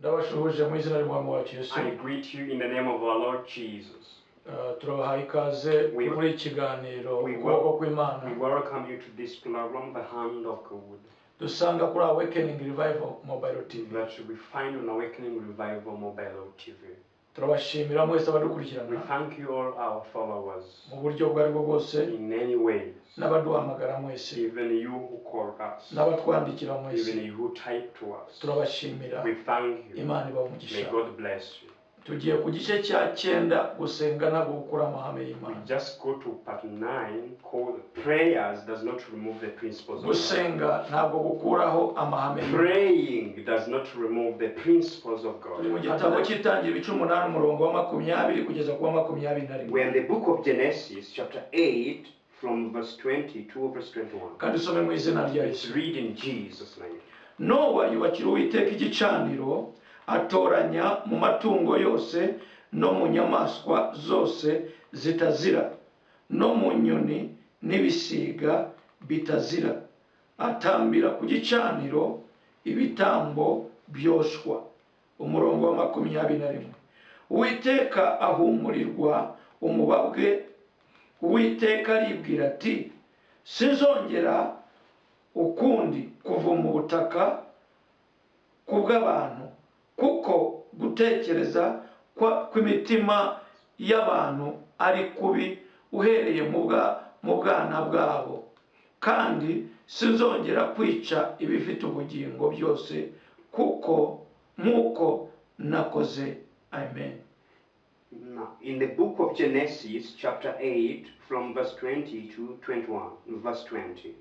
Ndabashuhuje mu izina ry'Umwami wacu Yesu. I greet you in the name of our Lord Jesus. Turabahaye ikaze muri iki kiganiro Ukuboko kw'Imana. We welcome you to this program, The Hand of God, dusanga kuri Awakening Revival Mobile TV. That we find on Awakening Revival Mobile TV. Turabashimira mwese abadukurikirana We thank you all our followers mu buryo ubwo aribwo bwose in any way, n'abaduhamagara mwese even you who call us, n'abatwandikira mwese. Even you who type to us. Turabashimira. We thank you. Imana ibahe May umugisha. God bless you. Tugiye ku gice cya cyenda, gusenga ntabwo gukura amahame We y'Imana. Just go to part 9, called "Prayers Does Not Remove the Principles of God." Gusenga ntabwo gukuraho amahame y'Imana. Praying does not remove the principles of Turi mu God. Gitabo cy'Itangira, ibice 8, umurongo wa 20 kugeza ku wa 21. We're in the book of Genesis, chapter 8, from verse 20 to verse 21. Kandi usome mu izina rya Let's Yesu. Read in Jesus' name. Nowa yubakira Uwiteka igicaniro, atoranya mu matungo yose no mu nyamaswa zose zitazira no mu nyoni n'ibisiga bitazira, atambira ku gicaniro ibitambo byoswa. Umurongo wa 21: Uwiteka ahumurirwa umubabwe. Uwiteka aribwira ati: "Sinzongera ukundi kuvuma ubutaka kubw'abantu, kuko gutekereza kw'imitima y'abantu ari kubi uhereye mu bwana bwabo, kandi sinzongera kwica ibifite ubugingo byose kuko nk'uko nakoze." Amen. Now, in the book of Genesis, chapter 8, from verse 20 to 21, verse 20.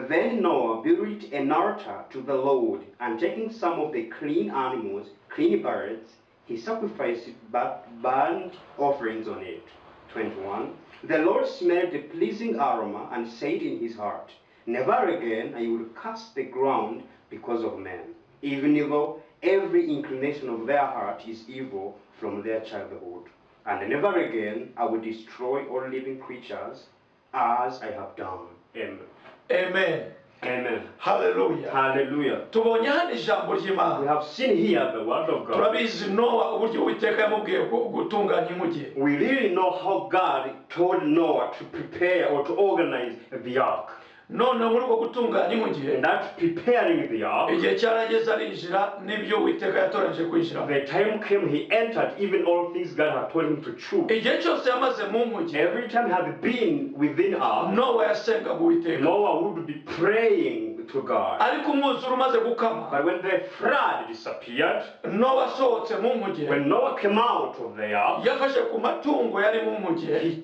Then Noah built an altar to the Lord, and taking some of the clean animals, clean birds, he sacrificed burnt offerings on it. 21. The Lord smelled the pleasing aroma and said in his heart, "Never again I will curse the ground because of men, even though every inclination of their heart is evil from their childhood. And never again I will destroy all living creatures as I have done." Amen. Amen. Amen. Haleluya. Hallelujah. Tubonye hano ijambo ry'Imana. We have seen here the word of God. Turabizi Nowa uburyo Uwiteka yamubwiye gutunganya inkuge. We really know how God told Noah to prepare or to organize the ark. None muri uko gutunganya inkuge, And that preparing the ark, igihe cyarageze arinjira n'ibyo Uwiteka yatoranyije kwinjiramo. The time came he entered even all things God had told him to choose. Igihe cyose yamaze mu nkuge, Every time he had been within ark, Nowa yasengaga Uwiteka. Noah would be praying to God. Ariko umwuzure umaze gukama, But when the flood disappeared, Nowa asohotse mu nkuge, when Noah came out of the ark, yafashe ku matungo yari mu nkuge,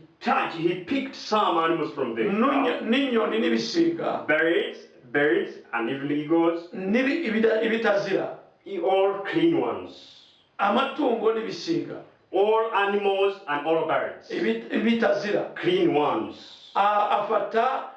he picked some animals from the ark. N'inyoni n'ibisiga, Birds, and even eagles, ibitazira, all clean ones. Amatungo n'ibisiga, All animals and all birds. Ibitazira. Clean ones. Afata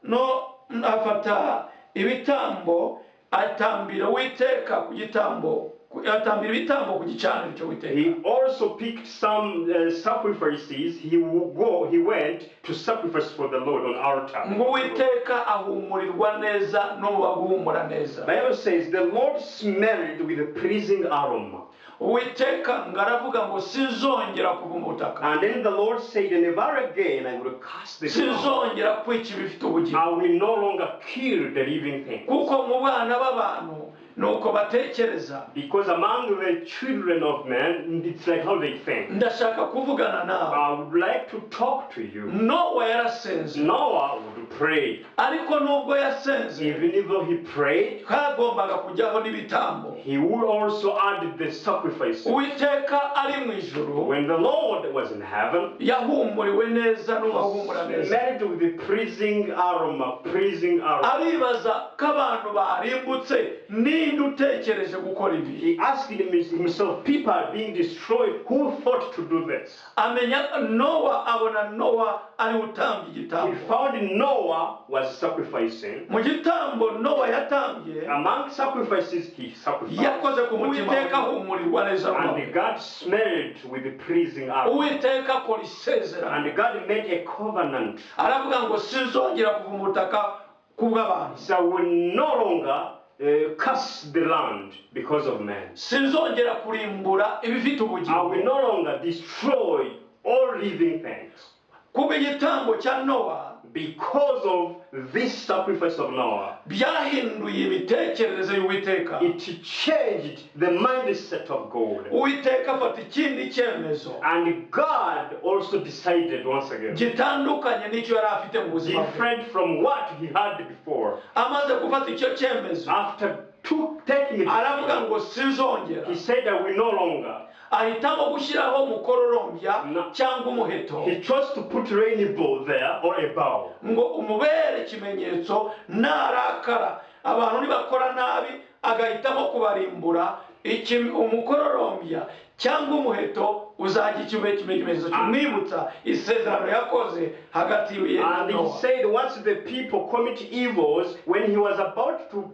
no afata ibitambo, atambira Uwiteka ku gitambo, atambira ibitambo ku gicaniro cy'Uwiteka. He also picked some sacrifices. He would go, he went to sacrifice for the Lord on altar. Ngo Uwiteka ahumurirwa neza n'umubavu uhumura neza. Bible says the Lord smelled with a pleasing aroma. Uwiteka ngo aravuga ngo: "Sinzongera kuvuma ubutaka." And then the Lord said, "Never again I will curse the ground. Sinzongera kwica ibifite ubugingo. I will no longer kill the living things." Kuko mu bana b'abantu nuko batekereza. Because among the children of men, it's like how they think. Ndashaka kuvugana nawe. I would like to talk to you. Nowa yarasenze. Noah would pray. Ariko nubwo yasenze, Even though he prayed, hagombaga kujyaho n'ibitambo. He would also add the sacrifices. Uwiteka ari mu ijuru, When the Lord was in heaven, yahumuriwe neza n'uwahumura neza. Smelled with the pleasing aroma, pleasing aroma. Aribaza ko abantu barimbutse, ninde utekereje gukora ibi? He asked himself, people are being destroyed, who thought to do this? Amenya Nowa, abona Nowa ari utambye He igitambo. Found Noah was sacrificing. Mu gitambo Nowa yatambye, Among sacrifices, he sacrificed. Yakoze ku mutima. Uwiteka ahumurirwa neza. And God smelled with the pleasing aroma. Uwiteka akora isezerano. And God made a covenant. Aravuga ngo: "Sinzongera kuvuma ubutaka kubw'abantu." So I will no longer curse the land because of man. Sinzongera kurimbura ibifite I ubugingo will no longer destroy all living things. Kuba igitambo cya Nowa Because of this sacrifice of Noah, byahinduye imitekerereze y'Uwiteka. It changed the mindset of God. Uwiteka afata ikindi cyemezo And God also decided once again, gitandukanye n'icyo yari afite mu buzima bwe. Different from what he had before. Amaze gufata icyo cyemezo After taking it, aravuga ngo sinzongera he said, I will no longer. Ahitamo gushyiraho umukororombya No. cyangwa umuheto He chose to put rainbow there or a bow. Ngo umubere ikimenyetso narakara abantu nibakora nabi agahitamo kubarimbura iki- umukororombya cyangwa umuheto uzajya ikibe ikimenyetso kimwibutsa isezerano yakoze hagati ye na And he Nowa. Said, once the people commit evils, when he was about to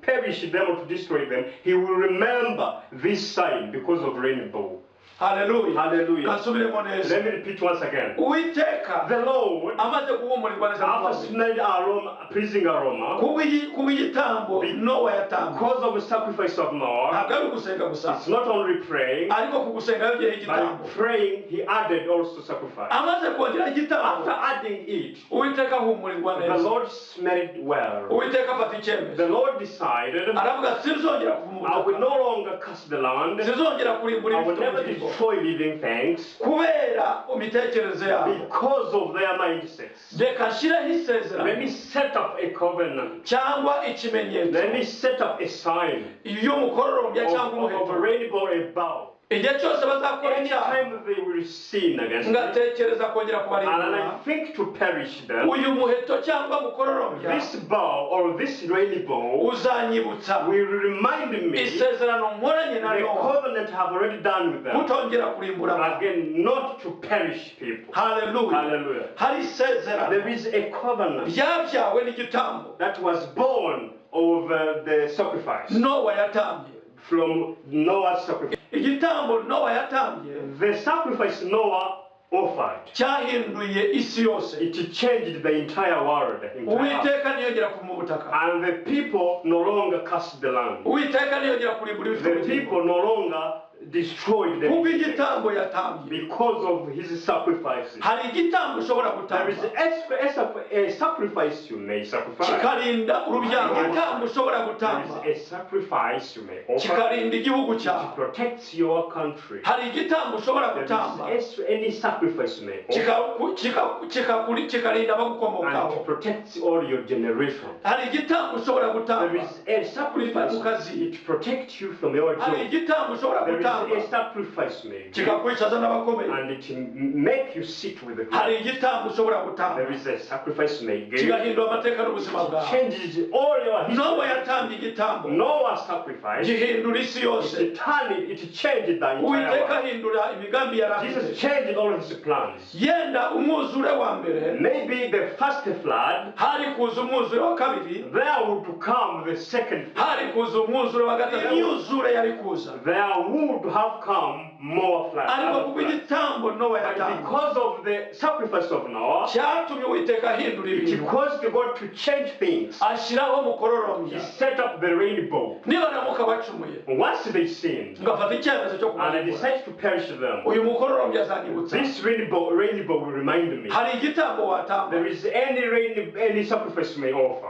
perish them or to destroy them, he will remember this sign because of rainbow. Haleluya. Hallelujah. Kasubiremo neza. Let me repeat once again. Uwiteka The Lord, amaze guhumurirwa neza after n'umwami, smelled aroma, pleasing aroma, kubw'igitambo Nowa yatanze because of the sacrifice of Noah, ntabwo ari ugusenga gusa it's not only praying, ariko ku gusenga yongeyeho igitambo. By praying, he added also sacrifice. Amaze kongeraho igitambo After adding it, Uwiteka ahumurirwa the neza. Lord smelled well. Uwiteka afata icyemezo The Lord decided, aravuga sinzongera kuva mu I will butaka no longer curse the land. sinzongera kurimbura I will ibifite never ubugingo destroy living things kubera imitekerereze yabo because of their mindsets. Reka nshyireho isezerano Let me set up a covenant. Cyangwa ikimenyetso Let me set up a sign y'umukororombya of, cyangwa of a umuheto rainbow, a bow. Igihe cyose bazakora icyaha Anytime they will sin against me, ngatekereza kongera and kubarimbura I think to perish them, uyu muheto cyangwa mukororombya this bow or this rainbow uzanyibutsa will remind me isezerano nkoranye na the Nowa covenant I have already done with them. kutongera kurimbura. Again, not to perish people. Haleluya. Hallelujah. Hari isezerano There is a covenant ryabyawe n'igitambo that was born of the sacrifice Nowa yatambye. From Noah's sacrifice. Igitambo Nowa yatambye The sacrifice Noah offered, cyahinduye isi yose. It changed the entire world. Entire earth. Uwiteka ntiyongera kuva mu butaka. And the people no longer cursed the land. Uwiteka ntiyongera kurimbura ibifite The ubugingo people no longer destroyed them kubw'igitambo yatambye. Because of his sacrifices. Hari igitambo ushobora There is gutamba a sacrifice you may sacrifice. Kikarinda urubyaro igitambo ushobora There gutamba is a sacrifice you may offer. Kikarinda igihugu It cyawe. Protects your country. Hari igitambo ushobora There gutamba is any sacrifice you may offer. kikaku- kika- kikakuri- kikarinda And abagukomokaho. it protects all your generation. Hari igitambo ushobora gutamba There is a sacrifice. Mu kazi. It protects you from your Hari job. igitambo ushobora There is gutamba a sacrifice made. kikakwicaza n'abakomeye. And it make you sit with the Hari great. igitambo ushobora gutamba There is a sacrifice made. kigahindura amateka n'ubuzima bwawe. Changes all your Nowa history. yatambye igitambo Noah's sacrifice. gihindura isi yose. It turned it, it changed the entire Uwiteka world. ahindura imigambi yari afite. Jesus changed all his plans. Yenda umwuzure wa mbere Maybe the first flood, hari kuza umwuzure wa kabiri there would come the second flood. Hari kuza umwuzure wa gatatu imyuzure yari kuza There would have come more floods. ariko Other kubwo floods. igitambo Nowa But yatanze because of the sacrifice of Noah, cyatumye Uwiteka ahindura it ibintu caused God to change things. ashyiraho He umukororombya set up the rainbow. nibaramuka bacumuye Once they sinned, ngafata icyemezo cyo and I kubarimbura decided to perish them, uyu mukororombya azanyibutsa this rainbow will remind me. Hari igitambo watamba There is any sacrifice you may offer,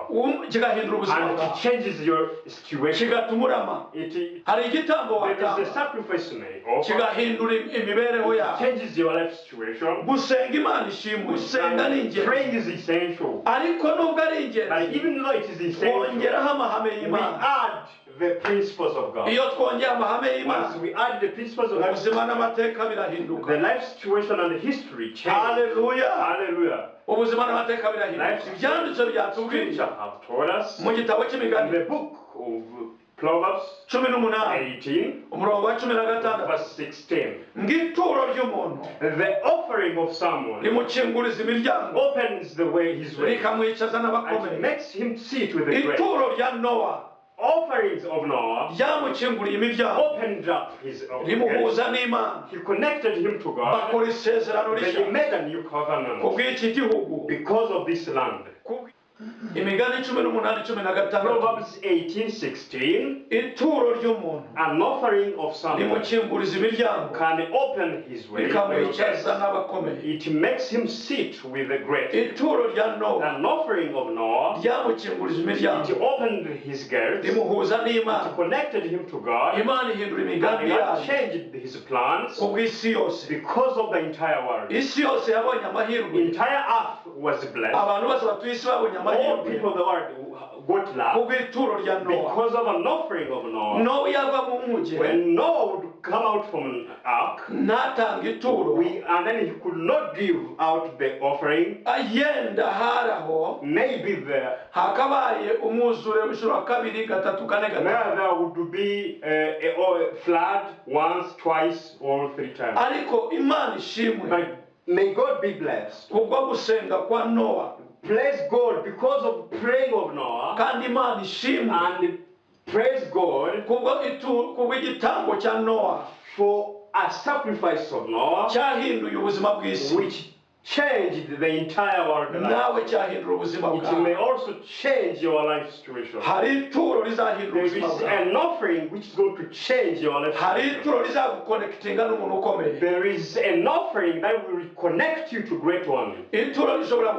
kigahindura ubuzima and it bwawe changes your situation. kigatuma urama hari igitambo There is a watamba sacrifice you may offer. Kigahindura imibereho It yawe. changes your life situation. Gusenga Imana ishimwe gusenga ni ingenzi Praying is essential. Ariko nubwo ari But ingenzi even though it is essential, twongeraho amahame we y'Imana. Add the principles of God. Iyo twongeye amahame y'Imana Once we add the principles of God, ubuzima n'amateka birahinduka. The life situation and the history change. Haleluya. Hallelujah. Ubuzima n'amateka birahinduka Life ibyanditswe byatubwiye Scripture have taught us mu gitabo in cy'Imigani the book of Proverbs 18 18, umurongo wa 16 verse 16. Ngo ituro ry'umuntu The offering of someone rimukinguriza imiryango opens the way his way rikamwicaza and n'abakomeye. Makes him sit with the great. Ituro rya Nowa Offerings of Noah ryamukinguriye imiryango opened up his gates. rimuhuza n'Imana He connected him to God. bakora isezerano They rishya made a new covenant kubw'iki gihugu because of this land. Kubw- Imigani 18:16. Proverbs 18:16. Ituro ry'umuntu An offering of someone rimukinguriza imiryango, can open his way. rikamwicaza n'abakomeye. It makes him sit with the great. Ituro rya Nowa An offering of Noah, ryamukingurije it imiryango, opened his gates, rimuhuza n'Imana. it connected him to God, Imana ihindura and imigambi God yayo changed his plans ku bw'isi yose. Because of the entire world. Isi yose yabonye amahirwe. Entire earth was blessed. Abantu bose batuye isi babonye All amahirwe people of the world got ku love bw'ituro rya Nowa. because of an offering of Noah. Nowa yava mu nkuge When Noah would come out from an ark, ntatange ituro, and then he could not give out the offering, yenda hari aho maybe there, hakabaye umwuzure w'inshuro kabiri, gatatu, kane, gatanu. there, there would be a flood once, twice, or three times. Ariko Imana ishimwe But may God be blessed. Kubwo gusenga kwa Nowa. Praise God because of praying of Noah, Kandi Imana ishimwe and praise God kubwo itu kubw'igitambo cya Nowa for a sacrifice of Noah, cyahinduye ubuzima bw'isi. Which changed the entire world life. Nawe cyahindura ubuzima It may bwawe. Also change your life situation. Hari ituro rizahindura There ubuzima is bwawe. an offering which is going to change your life Hari situation. Ituro rizagukonekitinga n'umuntu ukomeye. There is an offering that will connect you to great one. Ituro rishobora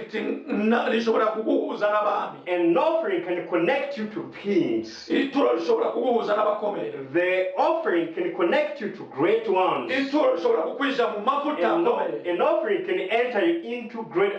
kugukonekitinga, rishobora kuguhuza n'abami. An offering can connect you to kings. Ituro rishobora kuguhuza n'abakomeye. The offering can connect you to great ones. Ituro rishobora kukwinjira mu mavuta akomeye. An offering can enter you into great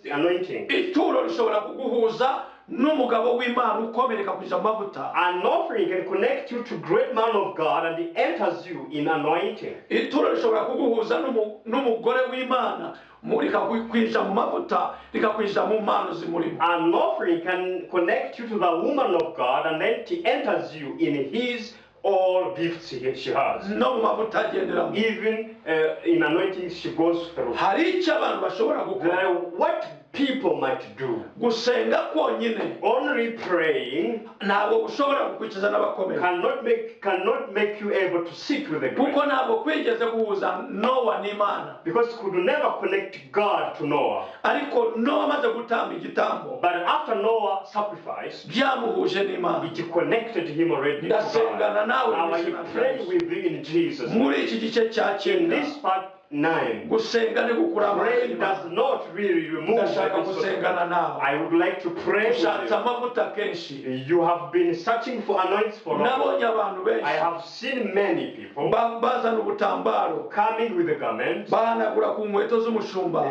anointing. Ituro rishobora kuguhuza n'umugabo w'Imana ukomeye, rikakwinjira mu mavuta. An offering can connect you to great man of God and it enters you in anointing. Ituro rishobora kuguhuza n'umu- n'umugore w'Imana mu- rikakwinjira mu mavuta, rikakwinjira mu mpano zimurimo. An offering can connect you to the woman of God and then it enters you in his all gifts she has. No mu mavuta agenderamo. Even in anointing she goes through. Hari icyo abantu bashobora gukora. There are what people might do. Gusenga konyine Only praying ntabwo gushobora kukwicaza n'abakomeye, cannot make you able to sit with the great. Kuko ntabwo kwigeze guhuza Nowa n'Imana. Because could never connect God to Noah. Ariko Nowa amaze gutamba igitambo, But after Noah sacrificed, byamuhuje n'Imana. It connected him already to God. Ndasengana nawe Now mu I izina rya pray Yesu. With you in Jesus' name. Muri iki gice cya In cyenda, this part 9, gusenga ni gukura praying does not really remove the Ndashaka gusengana nawe. I would like to pray with Ushatse you. Amavuta kenshi. You have been searching for anoints for long. Nabonye abantu I benshi have seen many people ba- bazana ubutambaro, coming with the garment, bahanagura ku nkweto z'umushumba,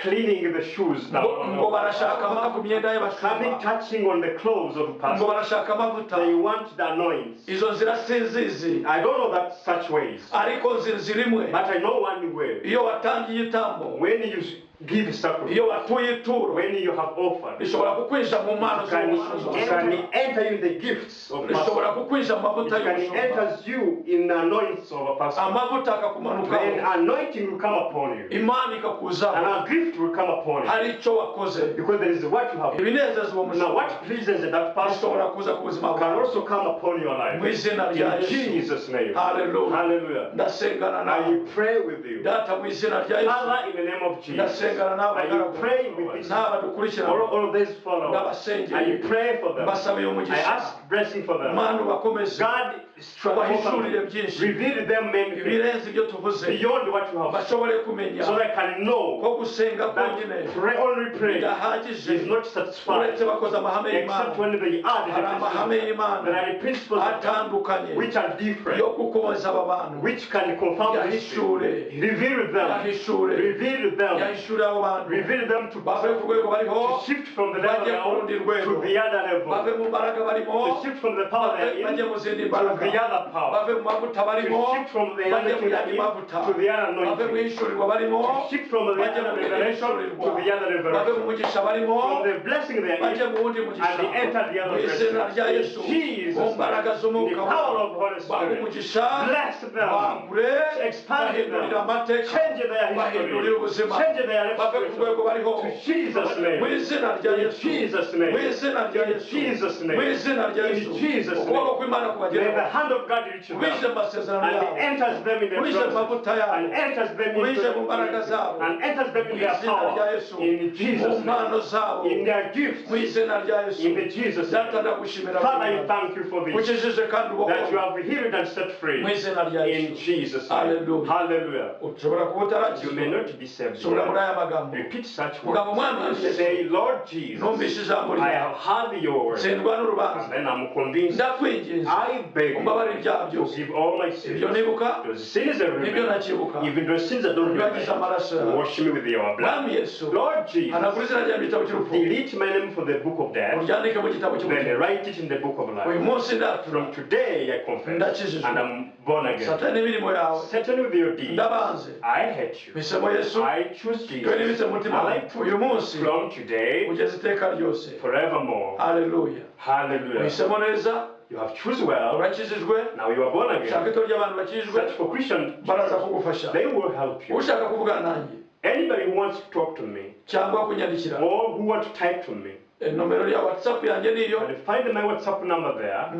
cleaning the shoes ngo ngo now, barashaka amavuta ku myenda coming y'abashumba, touching on the clothes of the ngo pastor. barashaka amavuta. They want the anoints. Izo nzira sinzizi, I don't know that such ways, ariko nzi inzira imwe. But I know one way. Iyo watangiye igitambo, When you give sacrifice, iyo watuye ituro, when you have offered, rishobora kukwinjira mu mpano it can, z'ubuhanuzi, it can enter you the gifts of rishobora pastor. kukwinjira mu mavuta It can y'ubushumba, enter you in the anoints of a pastor. Amavuta akakumanukaho, Then anointing will come upon you. Imana ikakuzaho. And a gift will come upon you. Hari icyo wakoze. Because there is what you have. Ibinezeza uwo Now mushumba what pleases that pastor bishobora kuza ku buzima can bwawe also come upon your mu life. izina rya In Yesu. Jesus' name. Haleluya. Hallelujah. Ndasengana I nawe, pray with you. Data, mu izina rya Yesu. Father, in the name of Jesus, Ndasengana n'aba I bagaragu pray with this. n'aba dukurikirana. All of these followers. Ndabasengeye. I pray for them. Mbasabiye I umugisha. Ask blessing for them. Mana, ubakomeze. God, Ubahishurire byinshi reveal them many things ibirenze ibyo tuvuze, beyond what you have said, bashobore kumenya so they can know ko gusenga konyine that pray, only pray bidahagije, is not satisfied uretse bakoze amahame except y'Imana. When they add the Hari amahame principles. y'Imana There are the principles of God atandukanye which are different, yo gukomeza aba bantu. Which can confirm the history. Yahishure. Reveal them. Yahishure. Reveal them. Yahishure abo bantu, Reveal them to, bave ku rwego bariho to shift from the level bajye they ku are rundi rwego, to the other level. Bave mu mbaraga barimo To shift from the power they are bajye in mu zindi to mbaraga, the other power. Bave mu mavuta barimo To shift from the bajye mu anointing yandi they are mavuta, in to the other bave mu anointing. ishurirwa barimo To shift from the bajye other mu rindi revelation ishurirwa, to the other bave mu revelation. mugisha barimo From the blessing they are bajye in mu wundi mugisha, and they enter the mu other izina blessing. Rya Yesu, In Jesus' mu mbaraga name. In z'umwuka the power of the Holy baha Spirit. Umugisha, Bless them. bagure, Expand bahindurire them. amateka, Change their bahindurire history. ubuzima. Change their their Bave ku rwego bariho. To Jesus' Mu name. izina rya In Yesu. Jesus' name. Mu izina rya In Yesu. Jesus' name. Mu izina rya In Yesu. Jesus' name. Ukuboko kw'Imana May the kubagereho. hand of God reach them. Ubishe mu masezerano And yabo. enters them in their Ubishe mu mavuta promises. yabo. And enters them into Ubishe mu mbaraga zabo. and enters them Mu in their izina rya power. Yesu. In Mu Jesus' mpano name. zabo. In their gifts. Mu izina rya Yesu. In the Jesus Data name. ndagushimira. Father, I thank you for this. Ukijije kandi That you ubohora. have healed and set free. Mu izina rya In Yesu. Jesus' name. Hallelujah. Hallelujah. Ushobora kuba You utarakizwa. may not be saved Subira muri yet. aya magambo. Repeat such Vuga ngo words. Mwami Yesu, Say, Lord Jesus, numvise ijambo I ryawe. have heard your word. Tsindwa n'urubanza. And then I'm convinced. Ndakwinginze. I beg Umbabarire you ibyaha byose. forgive all my sins. Ibyo nibuka, Those sins I nibyo remember. ntakibuka. Even those sins I don't Unyibagize remember. amaraso yawe. Wash me with your blood. Mwami Yesu, Lord Jesus, hanagura izina ryanjye mu gitabo cy'urupfu. delete my name from the book of death. Uryandike mu gitabo Then cy'ubugingo. write it in the book of Uyu life. munsi ndatura. From today I confess. Ndakijijwe. And I'm born again. Satani n'imirimo yawe. Satan with your deeds. Ndabanze. I hate you. Mpisemo Yesu. I choose Twe Jesus. nibitse mu mutima I wawe. like to Uyu munsi from today kugeza iteka ryose. forevermore. Haleluya. Hallelujah. Uhisemo neza, You have chosen well. urakijijwe, Now you are born ushaka again. itorero ry'abantu bakijijwe, Search for Christian. baraza kugufasha. They will help you. Ushaka kuvugana nanjye Anybody who wants to talk to me cyangwa kunyandikira, or who wants to type to me, nomero ya WhatsApp yanjye niyo and find my WhatsApp number there.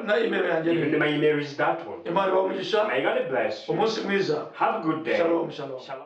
na email yanjye Even niyo. my email is that one. Imana ibahe umugisha, May God bless you. umunsi mwiza. Have a good day. Shalom, shalom. Shalom.